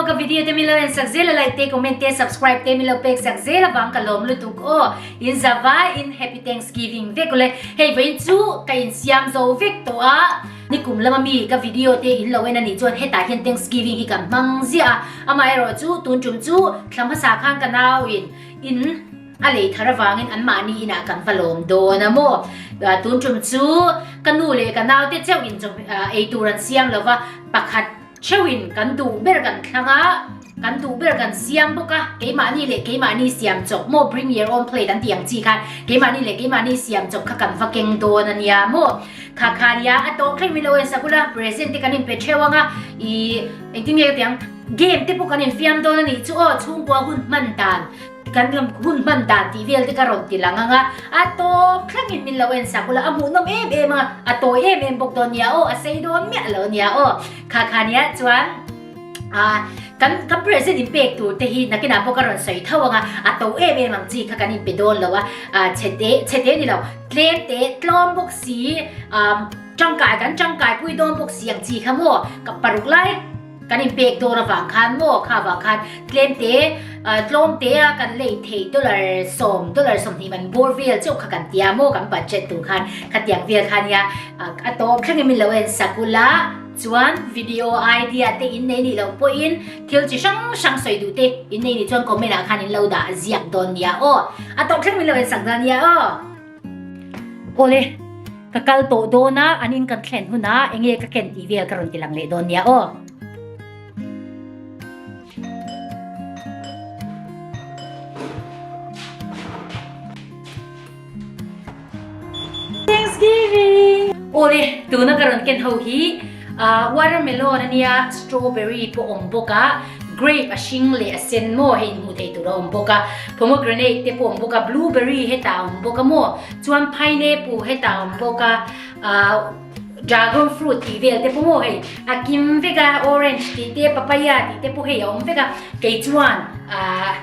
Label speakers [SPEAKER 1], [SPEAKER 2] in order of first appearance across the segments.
[SPEAKER 1] ka video te min lo en sak zel a like te comment te subscribe te min lo pek sak zel avang ka lawm lutuk aw. In zava in happy thanksgiving vek ule. Hei vawiin chu ka insiam zo vek tawh a. Nikum lama mi ka video te in lo en a nih chuan hetah hian thanksgiving hi kan hmang ziah a. Amaherawh chu tun tum chu thla hmasa khan ka nau in in a lei thar avangin anmahni inah kan va lawm dawn a maw. Tun tum chu ka nu leh ka nau te chauh in ei tur an siam lo va, pakhat Theuhin kan duh ber kan thlang a, kan duh ber kan siam bawk a, keimahni leh keimahni siam chawp maw bring your own plate an tih ang chi khan keimahni leh keimahni siam chawp kha kan va keng dawn a nia maw. Kha kha nia a tawh thleng min lo en sak ula, present te kan inpe theuh ang a, ih engtin nge ka ti ang, game te pawh kan infiam dawn a nih chu aw, chhungkua hun hman dan. Kan ram hun hman dan tih vel te ka rawn ti lang ang a, a tawp thlengin min lo en sak ula, a hmuhnawm em em a, a tawi em em bawk dawn nia aw, a sei dawn miah lo nia aw. Kha kha nia chuan ah kan kan present in pek tur te hi nakinah pawh ka rawn sawi tho ang a, a to em em ang chi kha kan inpe dawn lo a, ah chhe te chhe te ni lo, tlem te tlawm bawk si ah tangkai kan tangkai pui dawn bawk si ang chi kha maw ka paruk lai. Kan inpek dawr avang khan maw kha avang khan tlem te tlawm te a kan lei thei dollar sawm dollar 20 man bawr vel chauh kha kan tia maw kan budget tur khan khatiang vel kha nia a tawp thleng in min lo en sak ula chuan video idea te in nei nih loh pawhin thil chi hrang hrang sawi duh te in nei nih chuan comment ah khan in lo dah ziak dawn nia aw a tawp thleng min lo en sak dawn nia aw. Awle, ka kal tawh dawn a, an in kan thlen hunah enge ka ken tih vel ka rawn ti lang leh dawn nia aw. Thanksgiving! Awle, tuna ka rawn ken ho hi watermelon ania, strawberry pawh awm bawk a, Grape a hring leh a sen maw hei inhmuh theih tur a awm bawk a, pomegranate te pawh a awm bawk a, blueberry hetah a awm bawk a maw, chuan pineapple hetah a awm bawk a, ahh dragon fruit tih vel te pawh maw hei a kim vek a, orange tih te papaya tih te pawh hei a awm vek a, kei chuan ahh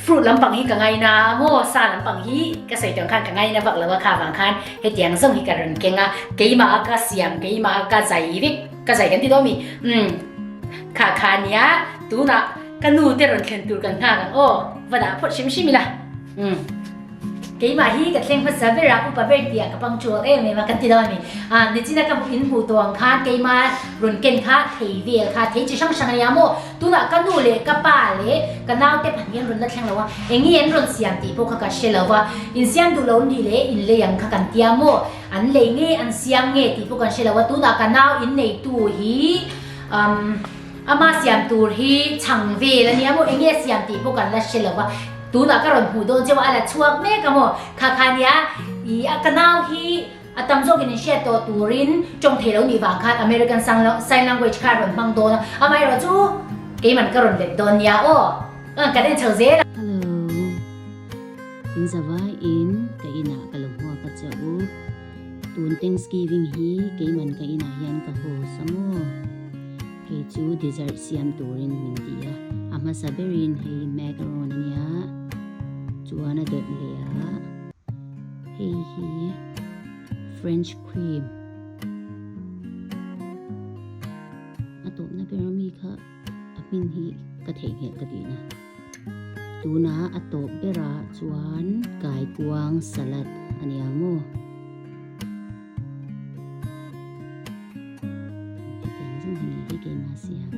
[SPEAKER 1] fruit lampang hi ka ngaina a maw, sa lampang hi ka sawi tawh ang khan ka ngaina vak lo a kha vang khan hetiang zawng hi ka rawn keng a, keimah a ka siam keimah a ka zai vek. Ka zai kan ti dawn mi? Umm kha kha nia tunah ka nu te rawn thlen tur kan nghak ang aw va dah phawt hrim hrim ila umm keimah hi ka thleng hmasa ber a upa ber tih ah ka punctual em em a kan ti dawn mi ah nichina ka in hmuh tawh ang khan keimah rawn ken kha thei vel kha thei chi hrang hrang a nia maw tunah ka nu leh ka pa leh ka naute pahnih an rawn la thleng lo a eng nge an rawn siam tih pawh kha ka hre lo va insiam duh lo ni leh inlei ang kha kan tia maw. An lei nge an siam nge tih pawh kan hre lo a, tunah ka nau inneitu hi umm ama siam tur hi chhang vel a nia maw, enge a siam tih pawh kan la hre lo a, tunah ka rawn hmuh dawn cheu a, a la chhuak mek a maw, kha kha nia ih a ka nau hi a tam zawkin in hriat tawh turin tawng thei lo nih vang khan American Sign Language kha a rawn hmang dawn a, amaherawh chu keiman ka rawn let dawn nia aw, kan en chho zel a.
[SPEAKER 2] Hello. In zavai in ka inah ka lo hmuak a che u. Tun Thanksgiving hi keiman ka inah hian ka host a maw? Kei chu dessert siam turin min ti a, a hmasa berin hei macaron a nia, chuan a dawt leh a, hei hi French cream. A tawpna ber ami kha a hming hi ka theihnghilh ka tihna. Tunah a tawp berah chuan kaikuang salad a nia maw? Hetiang zawng hi ni hi keimah siam.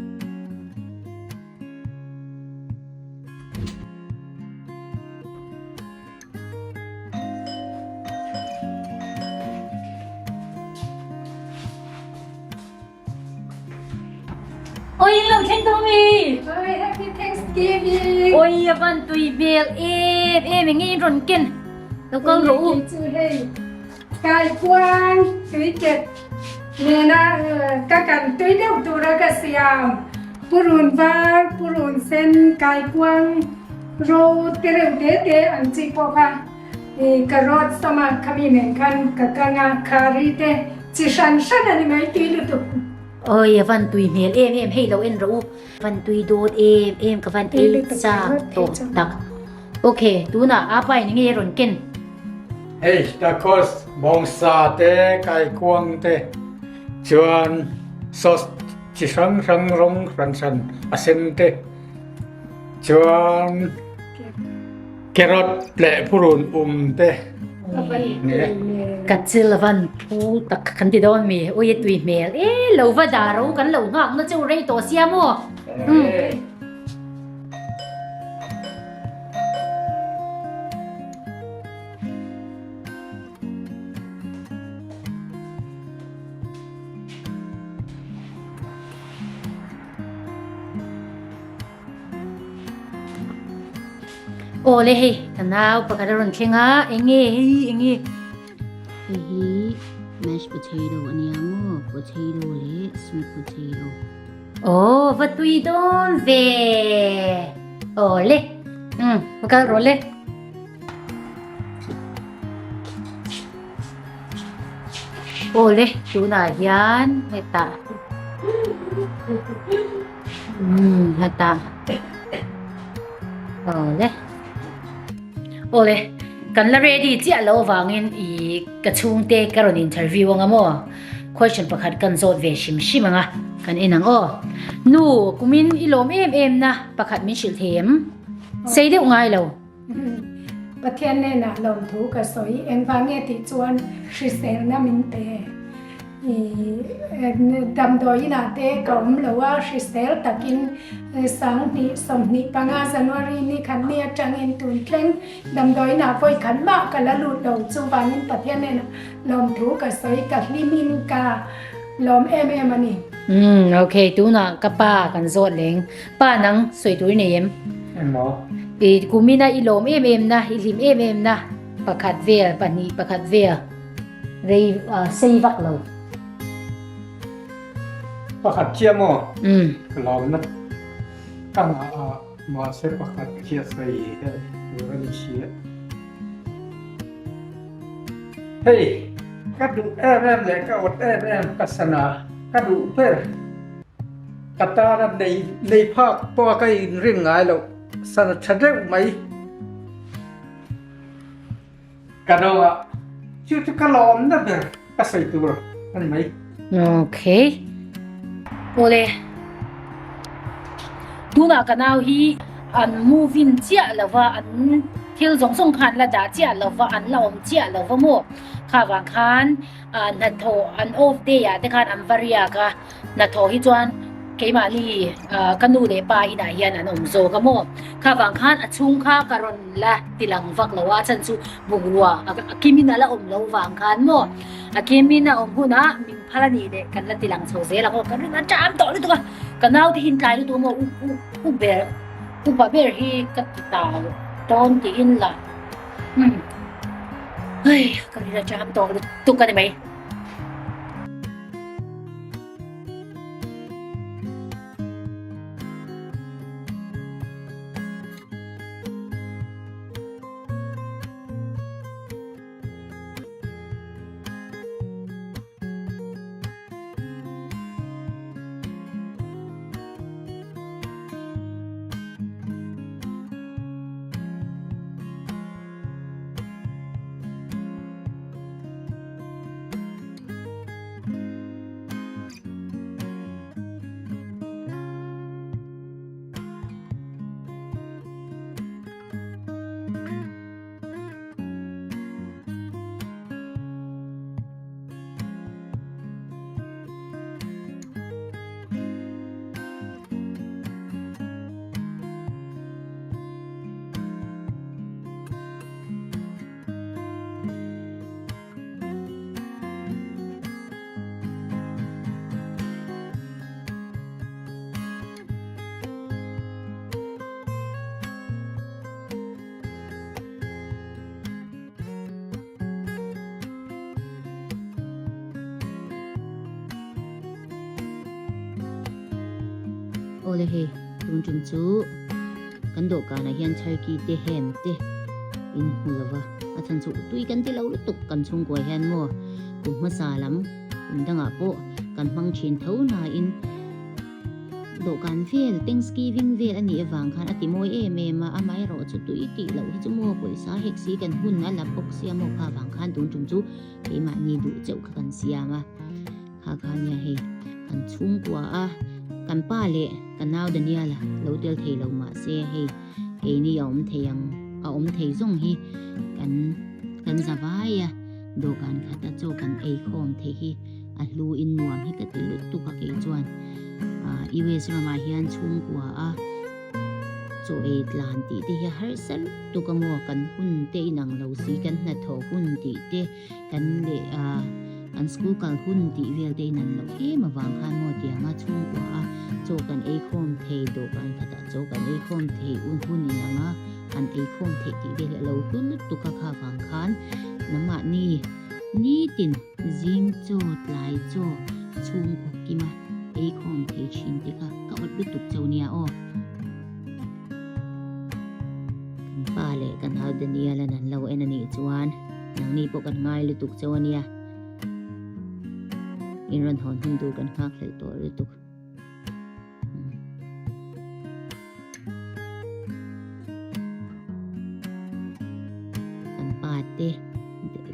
[SPEAKER 1] Oi in lo thleng tawh mi.
[SPEAKER 3] Oi happy Thanksgiving.
[SPEAKER 1] Oi a van tui hmel em em enge in rawn ken. Lo kal rawh u.
[SPEAKER 3] Chu hei kai kuang tui ket nena ka kan tui deuh tura ka siam purun var purun sen kai kuang ro te reuh te te ang chi pawh kha Carrot sama khami nen khan ka kang a, khari te chi hran hran a ni mai tui lutuk.
[SPEAKER 1] Oi a van tui hmel em em hei lo en rawh u. Van tui dawt em em ka van ei chak tawh tak. Ok tunah apa in nge rawn ken.
[SPEAKER 4] Hei tacos bawngsa te kaikuang te chuan sauce. chi hrang hrang rawng hran hran a sen te chuan carrot leh purun um te ni e.
[SPEAKER 1] Ka chil van phu tak kan ti dawn mi ui a tui hmel e lo va dah ro kan lo nghak na cheu rei tawh sia maw. Aw le hei ka nau pakhat a rawn thleng a eng nge hei eng nge.
[SPEAKER 2] Hei hi mashed potato a nia maw potato leh sweet potato.
[SPEAKER 1] Aw va tui dawn ve aw le umm va kal rawh le. Aw le tunah hian hetah umm hetah aw le aw le kan la ready chiah loh avangin ih ka chhungte ka rawn interview anga maw question pakhat kan zawt ve hrim hrim anga kan en ang aw nu kumin i lawm em em na pakhat min hrilh thei em sei deuh ngai lo.
[SPEAKER 3] Pathian hnenah lawmthu ka sawi. Engvang nge tih chuan hriselna min pe. Damdawi inah te ka awm lo a, hrisel takin sanghnih 25 January ni khat ni atangin tun thleng damdawi inah vawi khat mah ka la lut lo. Chuvangin Pathian hnenah lawmthu ka sawi, ka hlimin ka lawm em em a ni.
[SPEAKER 1] Umm ok, tunah ka pa kan zawt leng. Pa nang sawi tur i nei em?
[SPEAKER 4] Engmaw?
[SPEAKER 1] I kumina i lawm em em na, i hlim em em na, pakhat vel, pahnih pakhat vel, rei sei vak lo.
[SPEAKER 4] Pakhat chiah maw?
[SPEAKER 1] Umm.
[SPEAKER 4] Ka lawm na ka ngah a, mahse pakhat chiah sawi tur a ni si a. Hei, ka duh em em leh ka awt em em ka sana, ka duh ber. Ka tana nei nei phak pawh a ka inrin ngai loh sana tha deuh mai. Ka dawngah chu chu ka lawmna ber ka sawi tur a ni mai.
[SPEAKER 1] Okay. Awle. Tunah ka nau hi an move in chiah lova an thil zawng zawng kha an la dah chiah lova an la awm chiah lova maw kha vang khan hnathawh an off day ah te khan an va riak a. Hnathawh hi chuan keimahni ka nu leh pa inah hian an awm zawk a maw? Kha vang khan a chhung kha ka rawn la ti lang vak lo a, a chhan chu bungrua a kimin a la awm lo vang khan maw? A kimin a awm hunah min phal a nih leh kan la ti lang chho zel ang aw, ka rin a ṭam tawh lutuk a, ka naute hi tlai lutuk a maw? U u u ber upa ber hi ka ti tau dawn tiin la umm hei ka rin a ṭam tawh lutuk a ni mai.
[SPEAKER 2] Awle hei tun tum chu kan dawhkanah hian turkey te ham te in hmu lo va a chhan chu tui kan ti lo lutuk kan chhungkuah hian maw kum hmasa lam kum dangah pawh kan hmang thin tho nain dawhkan vel thanksgiving vel a nih avang khan a ti mawi em em a amaherawh chu tui tih loh hi chu maw pawisa hek si kan hun a la bawk sia maw kha vang khan tun tum chu keimahni duh chauh kha kan siam a. Kha kha nia hei Kan chhungkua a, kan pa leh ka nau Daniel-a lo tel thei lo mah se hei keini a awm thei ang, a awm thei zawng hi kan kan za vai a, dawhkan khata chaw kan ei khawm thei hi a hlu in nuam hi ka ti lutuk a kei chuan US ramah hian chhungkua a chaw ei tlan tih te hi a harsa lutuk a maw kan hun te inang lo si kan hnathawh hun tih te kan leh a kan school kal hun tih vel te in an loh em avang khan maw tianga chhungkua a chaw kan ei khawm thei dawhkan khatah chaw kan ei khawm thei un hun in anga han ei khawm theih tih vel hi a lo hlu lutuk a kha vang khan nangmahni nitin zing chaw tlai chaw chhungkaw kima ei khawm thei thin te kha ka awt lutuk chauh nia aw. Kan pa leh kan hau Daniel an an lo en a nih chuan nangni pawh kan ngai lutuk chauh a nia. In rawn hawn hun tur kan nghak hlelh tawh lutuk. Kan pa te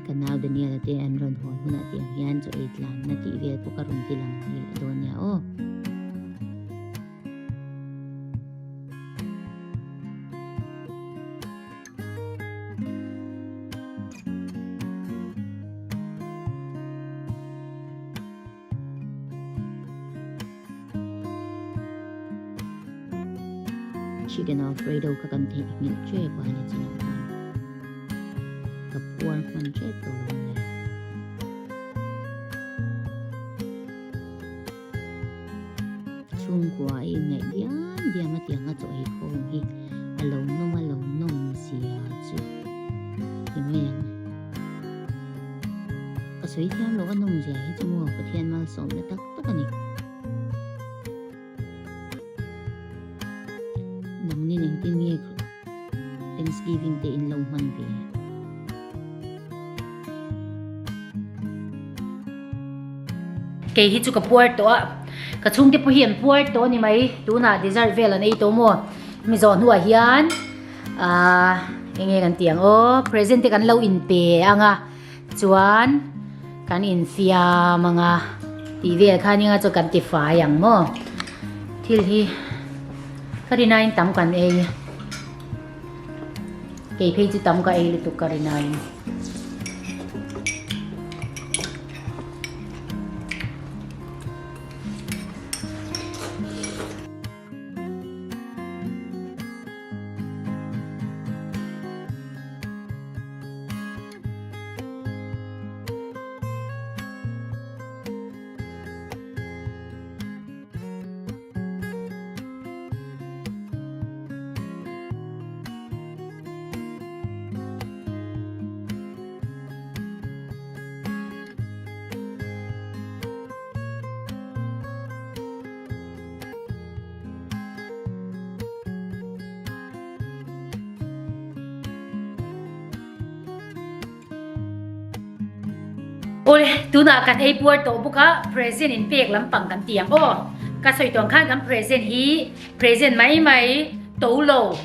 [SPEAKER 2] ka nau Daniel te an rawn hawn hunah tiang hian chaw ei tlanna tih vel pawh ka rawn ti lang leh dawn nia aw. Chicken Alfredo kha kan theihnghilh tep a ni chinah khan ka puar hman tep tawh lo le. Chhungkua a inngaih diam diam a tiang a chaw ei khawm hi a lo nawm a lo nawm zia chu ti mai ang. Ka sawi thiam loh a nawm zia hi chu maw Pathian malsawmna tak tak a ni. Nangni engtin nge Thanksgiving te in lo hman ve?
[SPEAKER 1] Kei hi chu ka puar tawh a, ka chhungte pawh hi an puar tawh a ni mai, tunah dessert vel an ei tawh maw? Mi zawh hnuah hian ahh eng nge kan tih ang aw, present te kan lo inpe ang a, chuan kan infiam ang a, tih vel kha nia chu kan tifai ang maw? Thil hi ka rinain tam kan ei. Kei phei chu tam ka ei lutuk ka rinain. Awle, tunah kan ei puar tawh bawk a, present in pek lampang kan ti ang aw. Ka sawi tawh ang khan kan present hi present mai mai to lo.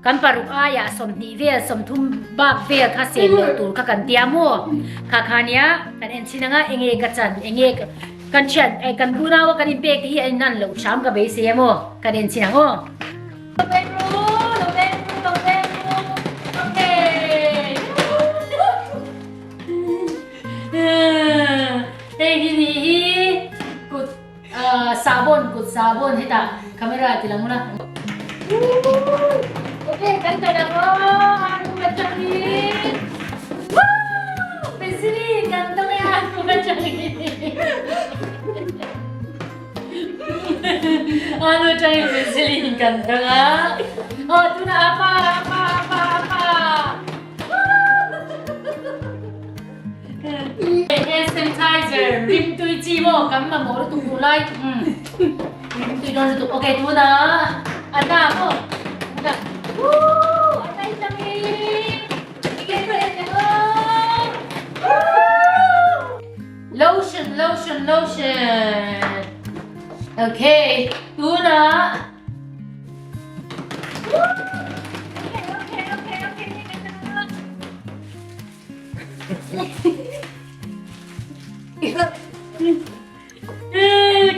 [SPEAKER 1] Kan paruk aiah 20 vel, 30 bak vel kha sen loh tur kha kan tia maw? Kha kha nia, kan en chhin anga enge ka chan, enge kan thian, kan unau a kan inpek te hi a inan loh hram ka beisei a maw? Kan en chhin ang aw. Lo pek ru, lo pek ru, lo pek ru, okay. Hei hi ni hi kut Sahbawn kut sahbawn hetah camera ti lang ula. Okay kan kan ang aw anu atangin. Woo! Pesili gantong e anu atangin. Anu atangin pesili gantong a. Oh tuna apa apa apa apa. Hand sanitizer rim tui chi maw kan mamawh lutuk duh lai rim tui dawn lutuk ok tunah a na maw a na woo a na hi tang hi lotion lotion lotion ok tunah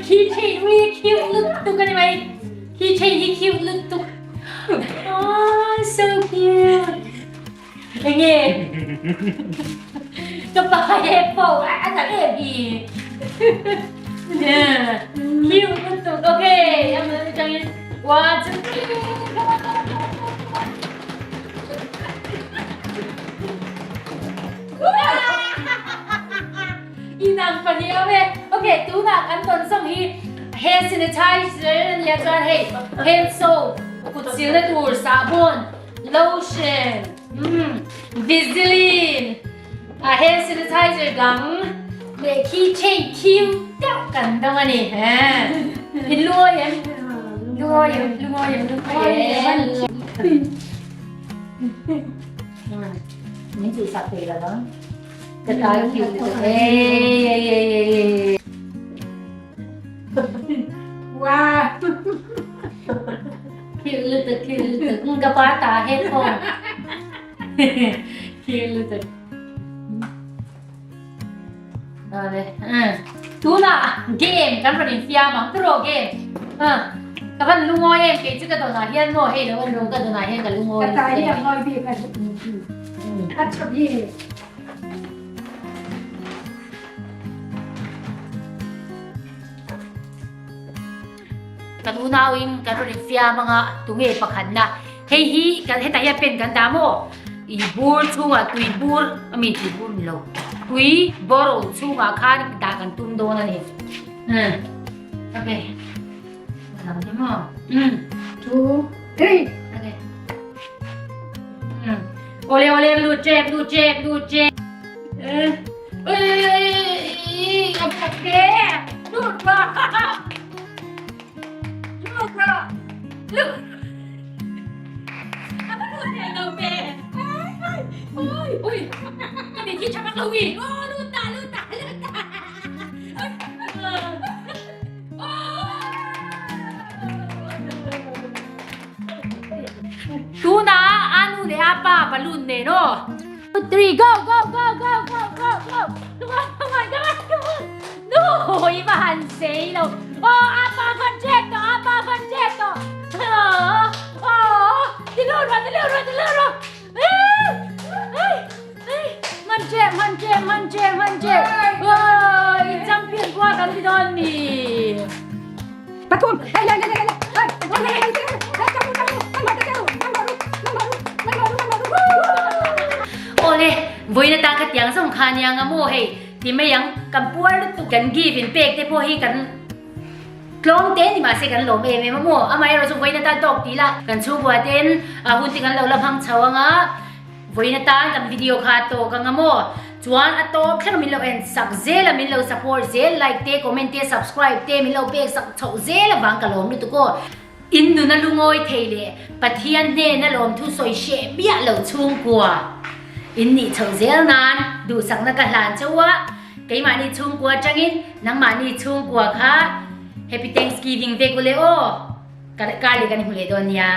[SPEAKER 1] Khi Keychain hi cute lutuk. Oh, so cute. Enge? Ka pa headphone a nalh em hi. Cute lutuk. Okay, a hmun atangin one, two, three. Come on, come on, come on, come on. Inang pahnih awm e. Okay, tunah kan tawn zawng hi hand sanitizer a nia chuan hei hand soap kut silna tur sahbawn lotion umm vaseline a hand sanitizer dang leh key chain khiu deuh kan dang a ni in lungawi em lungawi em lungawi em lungawi em. Min tihsak thei lo ang. Ka tai cute lutuk ei ei ei ei ei.
[SPEAKER 3] Wow.
[SPEAKER 1] Cute lutuk cute lutuk. Ka pa ta headphone. Cute lutuk. Tunah game kan rawn infiam ang tiraw game ka van lungawi em kei chu ka dawnah hian maw hei lo en rawh ka dawnah hian ka lungawi
[SPEAKER 3] Ka tai hi a ngawi bik a a tha bik.
[SPEAKER 1] Kan unauin kan rawn infiam anga tunge pakhatna hei hi kan hetah hian pen kan dah maw i bur chhungah tui bur ami tui bur ni lo tui bottle chhungah khan dah kan tum dawn a ni umm okay lam hi maw umm
[SPEAKER 3] two three
[SPEAKER 1] okay umm awle awle lut tep lut tep lut tep eh ui a pak te lut rawh Lut rawh! Lut! A va lut thei lo ve! Ui! Ui! Ka mit hi tha vak lo i! Aw lut ta! Lut ta! Lut ta! Tuna a nu leh a pa balloon nen aw. Two, three, go, go, go, go, go, go, go! Come on, come on, come on, come on! No, i va han sei lo. Aw, a pa van chet tawh, a pa van chet tawh. Aw, aw, ti lut rawh, ti lut rawh, ti lut rawh. Man chet, man chet, man chet, man chet. Aw, in champion kual kan ti dawn mi.
[SPEAKER 3] Pathum, hei, hei, hei, hei, hei, hei, hei, hei,
[SPEAKER 1] Awle, vawiin atan kha tiang zawng kha ania nga maw hei ti mai ang, kan puar lutuk kan give in pek te pawh hi kan tlawm te ni mahse kan lawm em em a maw, amaherawh chu vawiin atan tawk ti la kan chhungkua ten a hun te kan lo la hmang chho anga vawiin atan kan video kha a tawk anga maw chuan a tawp thleng min lo en sak zel a min lo support zel like te comment te subscribe te min lo pek sak chhoh zel avang ka lawm lutuk aw. In nuna lungawi thei leh Pathian hnena lawmthu sawi hreh miah lo chhungkua in nih chhoh zel nan duhsakna ka hlan chauh a, keimahni chhungkua atangin nangmahni chhungkua kha Happy Thanksgiving vek ule aw, ka kar leh kan hmu leh dawn nia.